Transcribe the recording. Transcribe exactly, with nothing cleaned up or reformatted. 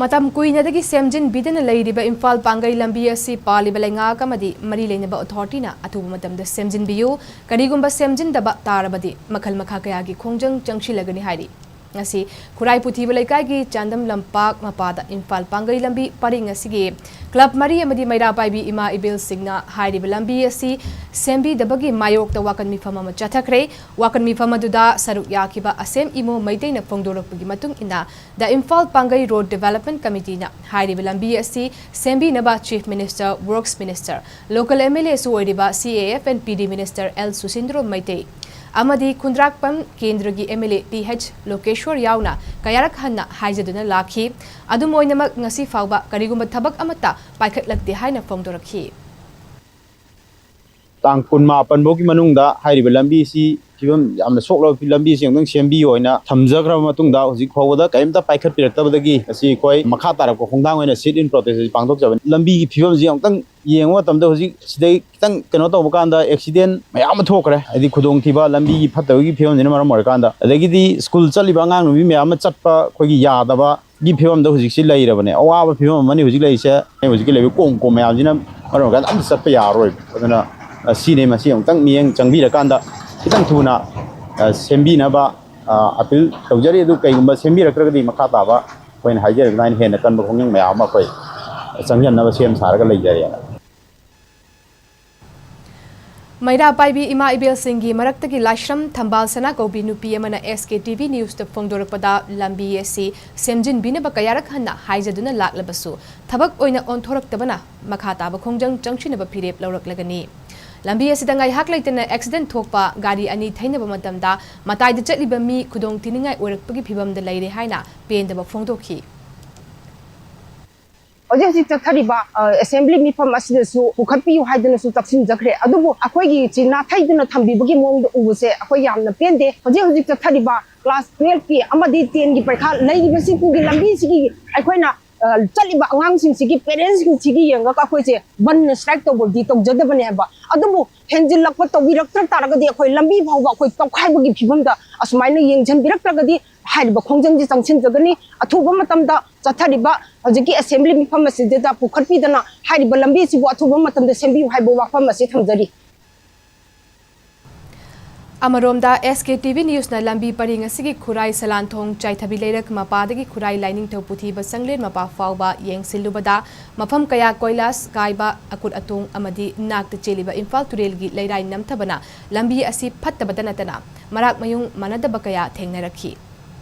ꯃꯇꯝ ꯀꯨꯏꯅꯗꯒꯤ ꯁꯦꯝꯖꯤꯟꯕꯤꯗꯅ ꯂꯩꯔꯤꯕ ꯏꯝꯐꯥꯜ ꯄꯥꯡꯒꯩ ꯂꯝꯕꯤ ꯑꯁꯤ ꯄꯥꯜꯂꯤꯕ ꯂꯩꯉꯥꯛ ꯑꯃꯗꯤ ꯃꯔꯤ ꯂꯩꯅꯕ ꯑꯣꯊꯣꯔꯤꯇꯤꯅ ꯑꯊꯨꯕ ꯃꯇꯝꯗ ꯁꯦꯝꯖꯤꯟꯕꯤꯌꯨ꯫ ꯀꯔꯤꯒꯨꯝꯕ ꯁꯦꯝꯖꯤꯟꯗꯕ ꯇꯥꯔꯕꯗꯤ ꯃꯈꯜ ꯃꯈꯥ ꯀꯌꯥꯒꯤ ꯈꯣꯡꯖꯪ ꯆꯪꯁꯤꯜꯂꯒꯅꯤ ꯍꯥꯏꯔꯤ꯫ ꯉꯁꯤ ꯈꯨꯔꯥꯏ ꯄꯨꯊꯤꯕ ꯂꯩꯀꯥꯏꯒꯤ ꯆꯥꯟꯗꯝ ꯂꯝꯄꯥꯛ ꯃꯄꯥꯗ ꯏꯝꯐꯥꯜ ꯄꯥꯡꯒꯩ ꯂꯝꯕꯤ ꯄꯔꯤꯡ ꯑꯁꯤꯒꯤ ꯀ꯭ꯂꯕ ꯃꯔꯤ ꯑꯃꯗꯤ ꯃꯩꯔꯥ ꯄꯥꯏꯕꯤ ꯏꯃꯥ ꯏꯕꯦꯜꯁꯤꯡꯅ ꯍꯥꯏꯔꯤꯕ ꯂꯝꯕꯤ ꯑꯁꯤ ꯁꯦꯝꯕꯤꯗꯕꯒꯤ ꯃꯥꯌꯣꯛꯇ ꯋꯥꯀꯟ ꯃꯤꯐꯝ ꯑꯃ ꯆꯠꯊꯈ꯭ꯔꯦ꯫ ꯋꯥꯀꯟ ꯃꯤꯐꯝ ꯑꯗꯨꯗ ꯁꯔꯨꯛ ꯌꯥꯈꯤꯕ ꯑꯁꯦꯝ ꯏꯃꯣ ꯃꯩꯇꯩꯅ ꯐꯣꯡꯗꯣꯔꯛꯄꯒꯤ ꯃꯇꯨꯡ ꯏꯟꯅ, The Imphal Pangai Road Development Committeeꯅ ꯍꯥꯏꯔꯤꯕ ꯂꯝꯕꯤ ꯑꯁꯤ ꯁꯦꯝꯕꯤꯅꯕ Chief Minister, Works Minister, Local MLAꯁꯨ ꯑꯣꯏꯔꯤꯕ CAF and PD Minister L ꯁꯨꯁꯤꯟꯗ꯭ꯔꯣ Meitei ꯑꯃꯗꯤ ꯈꯨꯟꯗ꯭ꯔꯥꯛꯄꯝ ꯀꯦꯟꯗ꯭ꯔꯒꯤ MLA ꯇꯤ ꯑꯩꯆ ꯂꯣꯀꯦꯁ꯭ꯋꯔ ꯌꯥꯎꯅ ꯀꯌꯥꯔꯛ ꯍꯟꯅ ꯍꯥꯏꯖꯗꯨꯅ ꯂꯥꯛꯈꯤ꯫ ꯑꯗꯨꯝ ꯑꯣꯏꯅꯃꯛ, ꯉꯁꯤ ꯐꯥꯎꯕ ꯀꯔꯤꯒꯨꯝꯕ ꯊꯕꯛ ꯑꯃꯠꯇ ꯄꯥꯏꯈꯠꯂꯛꯇꯦ ꯍꯥꯏꯅ ꯐꯣꯡꯗꯣꯔꯛꯈꯤ꯫ ꯇꯥꯡ ꯀꯨꯟꯃꯥꯄꯟ ꯐꯥꯎꯒꯤ ꯃꯅꯨꯡꯗ ꯍꯥꯏꯔꯤꯕ ꯂꯝꯕꯤꯁꯤ ꯐꯤꯕꯝ ꯌꯥꯝꯅ ꯁꯣꯛꯂꯕ ꯂꯝꯕꯤꯁꯤ ꯑꯃꯨꯛꯇꯪ ꯁꯦꯝꯕꯤꯌꯨ ꯍꯥꯏꯅ ꯊꯝꯖꯈ꯭ꯔꯕ ꯃꯇꯨꯡꯗ, ꯍꯧꯖꯤꯛ ꯐꯥꯎꯕꯗ ꯀꯔꯤꯝꯇ ꯄꯥꯏꯈꯠꯄꯤꯔꯛꯇꯕꯗꯒꯤ ꯉꯁꯤ ꯑꯩꯈꯣꯏ ꯃꯈꯥ ꯇꯥꯔꯛꯄ ꯈꯣꯡꯊꯥꯡ ꯑꯣꯏꯅ sit-in protest ꯑꯁꯤ ꯄꯥꯡꯊꯣꯛꯆꯕꯅꯤ꯫ ꯂꯝꯕꯤꯒꯤ ꯐꯤꯕꯝꯁꯤ ꯑꯃꯨꯛꯇꯪ ꯌꯦꯡꯕ ꯃꯇꯝꯗ, ꯍꯧꯖꯤꯛ ꯁꯤꯗꯩ ꯈꯤꯇꯪ ꯀꯩꯅꯣ ꯇꯧꯕ ꯀꯥꯟꯗ accident ꯃꯌꯥꯝ ꯑꯃ ꯊꯣꯛꯈ꯭ꯔꯦ꯫ ꯍꯥꯏꯗꯤ, ꯈꯨꯗꯣꯡꯊꯤꯕ, ꯂꯝꯕꯤꯒꯤ ꯐꯠꯇꯕꯒꯤ ꯐꯤꯕꯝꯁꯤꯅ ꯃꯔꯝ ꯑꯣꯏꯔꯀꯥꯟꯗ, ꯑꯗꯒꯤꯗꯤ ꯁ꯭ꯀꯨꯜ ꯆꯠꯂꯤꯕ ꯑꯉꯥꯡ ꯅꯨꯄꯤ ꯃꯌꯥꯝ ꯑꯃ ꯆꯠꯄ ꯑꯩꯈꯣꯏꯒꯤ ꯌꯥꯗꯕ ꯒꯤ ꯐꯤꯕꯝꯗ ꯍꯧꯖꯤꯛꯁꯤ ꯂꯩꯔꯕꯅꯦ꯫ ꯑꯋꯥꯕ ꯐꯤꯕꯝ ꯑꯃꯅꯤ ꯍꯧꯖꯤꯛ ꯂꯩꯔꯤꯁꯦ꯫ ꯍꯧꯖꯤꯛꯀꯤ ꯂꯩꯔꯤꯕ ꯀꯣꯝ ꯀꯣꯝ ꯃꯌꯥꯝꯁꯤꯅ ꯃꯔꯝ ꯑꯣꯏꯔꯀꯥꯟꯗ ꯑꯝꯇ ꯆꯠꯄ ꯌꯥꯔꯔꯣꯏꯕ꯫ ꯑꯗꯨꯅ, ꯑ, ꯁꯤꯅꯤ, ꯃꯁꯤ ꯑꯃꯨꯛꯇꯪ ꯃꯤꯠꯌꯦꯡ ꯆꯪꯕꯤꯔꯀꯥꯟꯗ ꯈꯤꯇꯪ ꯊꯨꯅ, ꯑ, ꯁꯦꯝꯕꯤꯅꯕ, ꯑ, appeal ꯇꯧꯖꯔꯤ꯫ ꯑꯗꯨ ꯀꯩꯒꯨꯝꯕ ꯁꯦꯝꯕꯤꯔꯛꯇ꯭ꯔꯒꯗꯤ ꯃꯈꯥ ꯇꯥꯕ ꯑꯩꯈꯣꯏꯅ ꯍꯥꯏꯖꯔꯤꯕ ꯑꯗꯨꯃꯥꯏꯅ ꯍꯦꯟꯅ ꯀꯟꯕ ꯈꯣꯡꯖꯪ ꯃꯌꯥꯝ ꯑꯃ ꯑꯩꯈꯣꯏ ꯆꯪꯁꯤꯟꯅꯕ ꯁꯦꯝ ꯁꯥꯔꯒ ꯂꯩꯖꯔꯦꯅ꯫ ꯃꯩꯔꯥ ꯄꯥꯏꯕꯤ ꯏꯃꯥ ꯏꯕꯦꯜꯁꯤꯡꯒꯤ ꯃꯔꯛꯇꯒꯤ ꯂꯥꯏꯁ꯭ꯔꯝ ꯊꯝꯕꯥꯜ ꯁꯅꯥꯀꯧꯕꯤ ꯅꯨꯄꯤ ꯑꯃꯅ SKTV Newsꯇ ꯐꯣꯡꯗꯣꯔꯛꯄꯗ, ꯂꯝꯕꯤ ꯑꯁꯤ ꯁꯦꯝꯖꯤꯟꯕꯤꯅꯕ ꯀꯌꯥꯔꯛ ꯍꯟꯅ ꯍꯥꯏꯖꯗꯨꯅ ꯂꯥꯛꯂꯕꯁꯨ ꯊꯕꯛ ꯑꯣꯏꯅ ꯑꯣꯟꯊꯣꯔꯛꯇꯕꯅ ꯃꯈꯥ ꯇꯥꯕ ꯈꯣꯡꯖꯪ ꯆꯪꯁꯤꯟꯅꯕ ꯐꯤꯔꯦꯞ ꯂꯧꯔꯛꯂꯒꯅꯤ꯫ ꯂꯝꯕꯤ ꯑꯁꯤꯗ ꯉꯥꯏꯍꯥꯛ ꯂꯩꯇꯅ accident ꯊꯣꯛꯄ, ꯒꯥꯔꯤ ꯑꯅꯤ ꯊꯩꯅꯕ ꯃꯇꯝꯗ ꯃꯇꯥꯏꯗ ꯆꯠꯂꯤꯕ ꯃꯤ ꯈꯨꯗꯣꯡ ꯊꯤꯅꯤꯡꯉꯥꯏ ꯑꯣꯏꯔꯛꯄꯒꯤ ꯐꯤꯚꯝꯗ ꯂꯩꯔꯦ ꯍꯥꯏꯅ ꯄꯦꯟꯗꯕ ꯐꯣꯡꯗꯣꯛꯈꯤ꯫ ꯍꯧꯖꯤꯛ ꯍꯧꯖꯤꯛ ꯆꯠꯊꯔꯤꯕ, ꯑ, assembly ꯃꯤꯐꯝ ꯑꯁꯤꯗꯁꯨ ꯄꯨꯈꯠꯄꯤꯌꯨ ꯍꯥꯏꯗꯨꯅꯁꯨ ꯇꯛꯁꯤꯟꯖꯈ꯭ꯔꯦ꯫ ꯑꯗꯨꯕꯨ ꯑꯩꯈꯣꯏꯒꯤ ꯆꯤ ꯅꯥꯊꯩꯗꯨꯅ ꯊꯝꯕꯤꯕꯒꯤ ꯃꯑꯣꯡꯗ ꯎꯕꯁꯦ ꯑꯩꯈꯣꯏ ꯌꯥꯝꯅ ꯄꯦꯟꯗꯦ꯫ ꯍꯧꯖꯤꯛ ꯍꯧꯖꯤꯛ ꯆꯠꯊꯔꯤꯕ class twelveꯀꯤ ꯑꯃꯗꯤ tenꯒꯤ ꯄꯔꯤꯈꯥ ꯂꯩꯔꯤꯕꯁꯤꯒꯤ ꯂꯝꯕꯤꯁꯤꯒꯤ ꯑꯩꯈꯣꯏꯅ, ꯑ, ꯆꯠꯂꯤꯕ ꯑꯉꯥꯡꯁꯤꯡꯁꯤꯒꯤ parentsꯁꯤꯡꯁꯤꯒꯤ ꯌꯦꯡꯉꯒ ꯑꯩꯈꯣꯏꯁꯦ ꯕꯟ strike ꯇꯧꯕꯗꯤ ꯇꯧꯖꯗꯕꯅꯦ ꯍꯥꯏꯕ꯫ ꯑꯗꯨꯕꯨ ꯍꯦꯟꯖꯤꯜꯂꯛꯄ ꯇꯧꯕꯤꯔꯛꯇ꯭ꯔ ꯇꯥꯔꯒꯗꯤ ꯑꯩꯈꯣꯏ ꯂꯝꯕꯤ ꯐꯥꯎꯕ ꯑꯩꯈꯣꯏ ꯇꯧꯈꯥꯏꯕꯒꯤ ꯐꯤꯕꯝꯗ ꯑꯁꯨꯃꯥꯏꯅ ꯌꯦꯡꯁꯤꯟꯕꯤꯔꯛꯇ꯭ꯔꯒꯗꯤ ꯍꯥꯏꯔꯤꯕ ꯈꯣꯡꯖꯪꯁꯤ ꯆꯪꯁꯤꯟꯖꯒꯅꯤ꯫ ꯑꯊꯨꯕ ꯃꯇꯝꯗ ꯆꯠꯊꯔꯤꯕ ꯍꯧꯖꯤꯛꯀꯤ assembly ꯃꯤꯐꯝ ꯑꯁꯤꯗ ꯄꯨꯈꯠꯄꯤꯗꯅ ꯍꯥꯏꯔꯤꯕ ꯂꯝꯕꯤ ꯑꯁꯤꯕꯨ ꯑꯊꯨꯕ ꯃꯇꯝꯗ ꯁꯦꯝꯕꯤꯌꯨ ꯍꯥꯏꯕ ꯋꯥꯐꯝ ꯑꯁꯤ ꯊꯝꯖꯔꯤ꯫ ꯑꯃꯔꯣꯝꯗ, S K T V Newsꯅ ꯂꯝꯕꯤ ꯄꯔꯤꯡ ꯑꯁꯤꯒꯤ ꯈꯨꯔꯥꯏ ꯁꯂꯥꯟꯊꯣꯡ ꯆꯥꯏꯊꯕꯤ ꯂꯩꯔꯛ ꯃꯄꯥꯗꯒꯤ ꯈꯨꯔꯥꯏ ꯂꯥꯏꯅꯤꯡꯊꯧ ꯄꯨꯊꯤꯕ ꯆꯪꯂꯦꯟ ꯃꯄꯥ ꯐꯥꯎꯕ ꯌꯦꯡꯁꯤꯜꯂꯨꯕꯗ, ꯃꯐꯝ ꯀꯌꯥ ꯀꯣꯏꯂꯥꯁ ꯀꯥꯏꯕ, ꯑꯀꯨꯠ ꯑꯇꯣꯡ ꯑꯃꯗꯤ ꯅꯥꯛꯇ ꯆꯦꯜꯂꯤꯕ ꯏꯝꯐꯥꯜ ꯇꯨꯔꯦꯜꯒꯤ ꯂꯩꯔꯥꯏ ꯅꯝꯊꯕꯅ ꯂꯝꯕꯤ ꯑꯁꯤ ꯐꯠꯇꯕꯇ ꯅꯠꯇꯅ ꯃꯔꯥꯛ ꯃꯌꯨꯡ ꯃꯥꯟꯅꯗꯕ ꯀꯌꯥ ꯊꯦꯡꯅꯔꯛꯈꯤ꯫